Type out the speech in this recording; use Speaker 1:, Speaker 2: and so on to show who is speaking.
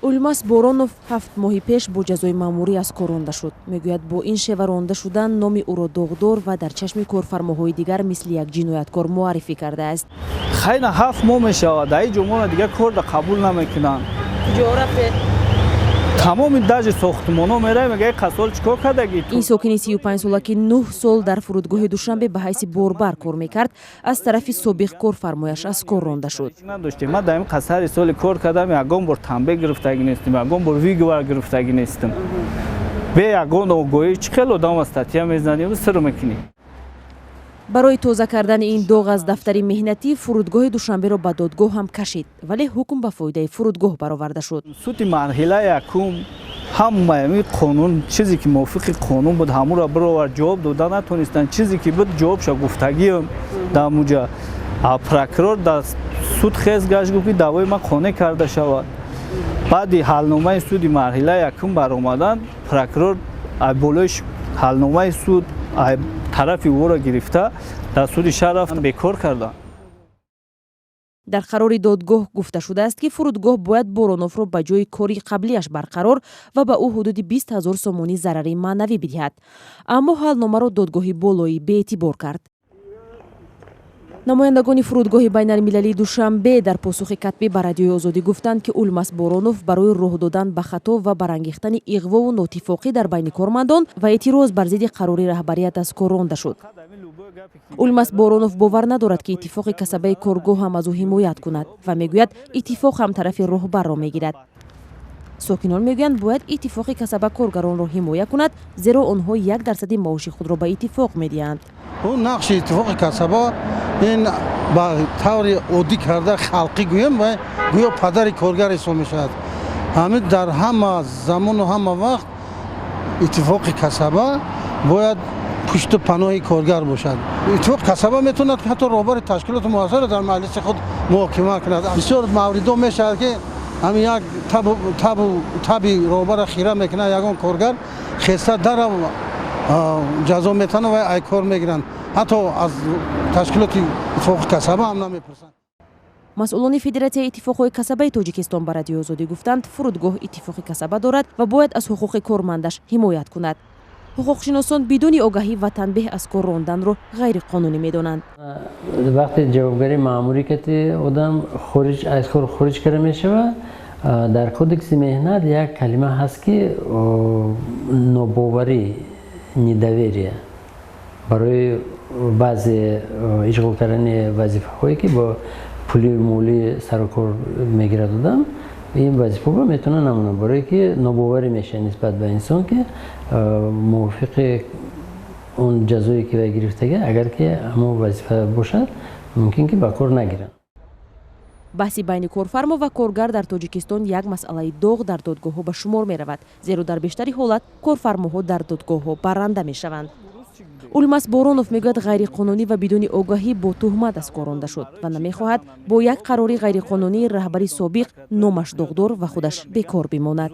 Speaker 1: Улмас Боронов 7 моҳи пеш бо ҷазои маъмурӣ аз кор ронда шуд. Мегӯяд, бо ин шева ронда шудан номи ӯро доғдор ва дар чашми корфармоҳои дигар мисли як ҷинояткор муаррифӣ кардааст.
Speaker 2: Хайна, 7 моҳ мешавад, дар ин ҷо моро дигар корда қабул намекунанд. Тамоми даже сохтмонҳо меравем, мега: «Қасол чӣ кор кардагӣ?»
Speaker 1: Ин сокини 35сола, ки 9 сол дар фурудгоҳи Душанбе ба ҳайси борбар кор мекард, аз тарафи собиқ корфармояш аз кор ронда шуд.
Speaker 2: Надоштем. Ман дар ин қасари соли кор кардам, ягон бор танбеҳ гирифтагӣ нестем, ягон бор выговор гирифтагӣ нестем. Бе ягон огоҳӣ чӣ хел одам статья мезанӣ, сир мекунӣ?
Speaker 1: Барои тоза кардани ин доғ аз дафтари меҳнатӣ фурудгоҳи Душанберо ба додгоҳ ҳам кашид, вале ҳукм ба фоидаи фурудгоҳ бароварда шуд.
Speaker 2: Суди марҳилаи якум ҳамаи қонун, чизе ки мувофиқи қонун буд, ҳамуро бировард, ҷавоб дода натонистанд. Чизе ки буд, ҷавобша гуфтагиам дар муҷа. Прокурор дар суд хез гашт, гуфт, ки даъвои ман қонеъ карда шавад. Баъди ҳалномаи суди марҳилаи якум баромадан, прокурор болои ҳалномаи суд тарафи ӯро гирифта, дар суди шаҳр рафт, бекор карданд.
Speaker 1: Дар қарори додгоҳ гуфта шудааст, ки фурудгоҳ бояд Бороновро ба ҷои кори қаблиаш барқарор ва ба ӯ ҳудуди 20 000 сомонӣ зарари маънавӣ бидиҳад. Аммо ҳалномаро додгоҳи болоӣ беэътибор кард. Намояндагони фурудгоҳи байналмилалии Душанбе дар посухи катбӣ ба Радиои Озодӣ гуфтанд, ки Улмас Боронов барои роҳ додан ба хато ва барангехтани иғвову нотифоқӣ дар байни кормандон ва эътироз бар зидди қарори раҳбарият аз кор ронда шуд. Улмас Боронов бовар надорад, ки иттифоқи касабаи коргоҳ ҳам аз ӯ ҳимоят кунад, ва мегӯяд, иттифоқ ҳам тарафи роҳбарро мегирад. Сокинон мегӯянд, бояд иттифоқи касаба коргаронро ҳимоя кунад, зеро онҳо 1 дарсади маоши худро ба иттифоқ медиҳанд.
Speaker 3: Ӯ нақши иттифоқи касаба ин ба таври оддӣ карда халқӣ гӯем, ва гӯё падари коргар ҳисоб мешавад. Ҳамин дар ҳама замону ҳама вақт иттифоқи касаба бояд пушту паноҳи коргар бошад. Иттифоқи касаба метавонад ҳатто роҳбари ташкилоту муассасаро дар маҷлиси худ муҳокима кунад. Бисёр мавридҳо мешавад, ки ҳамин як таби роҳбара хира мекунад, ягон коргар хеста дара ҷазо метанад ва ай кор мегиранд, ҳатто аз ташкилоти иттифоқи касаба ҳам намепурсанд.
Speaker 1: Масъулони Федератсияи иттифоқҳои касабаи Тоҷикистон ба Радиои Озодӣ гуфтанд, фурудгоҳ иттифоқи касаба дорад ва бояд аз ҳуқуқи кормандаш ҳимоят кунад. Ҳуқуқшиносон бидуни огаҳӣ ва танбеҳ аз кор ронданро ғайриқонунӣ медонанд.
Speaker 4: Вақте ҷавобгарии маъмурӣ кати одам хориҷ аз кор хориҷ карда мешавад, дар Кодекси меҳнат як калима ҳаст, ки нобоварӣ, недоверие, барои баъзе ишғол кардани вазифаҳое, ки бо пули молӣ сарукор мегирад одам, ин вазифаро метавонад намонад, барое ки нобоварӣ мешавад нисбат ба инсон, ки мувофиқи он ҷазое, ки вай гирифтага, агар ки ҳамон вазифа бошад, мумкин ки ба кор нагиранд.
Speaker 1: Баҳси байни корфармо ва коргар дар Тоҷикистон як масъалаи доғ дар додгоҳҳо ба шумор меравад, зеро дар бештари ҳолат корфармоҳо дар додгоҳҳо барранда мешаванд. Улмас Боронов мегӯяд, ғайриқонунӣ ва бидуни огаҳӣ бо туҳмат аз кор ронда шуд ва намехоҳад бо як қарори ғайриқонунии раҳбари собиқ номаш доғдор ва худаш бекор бимонад.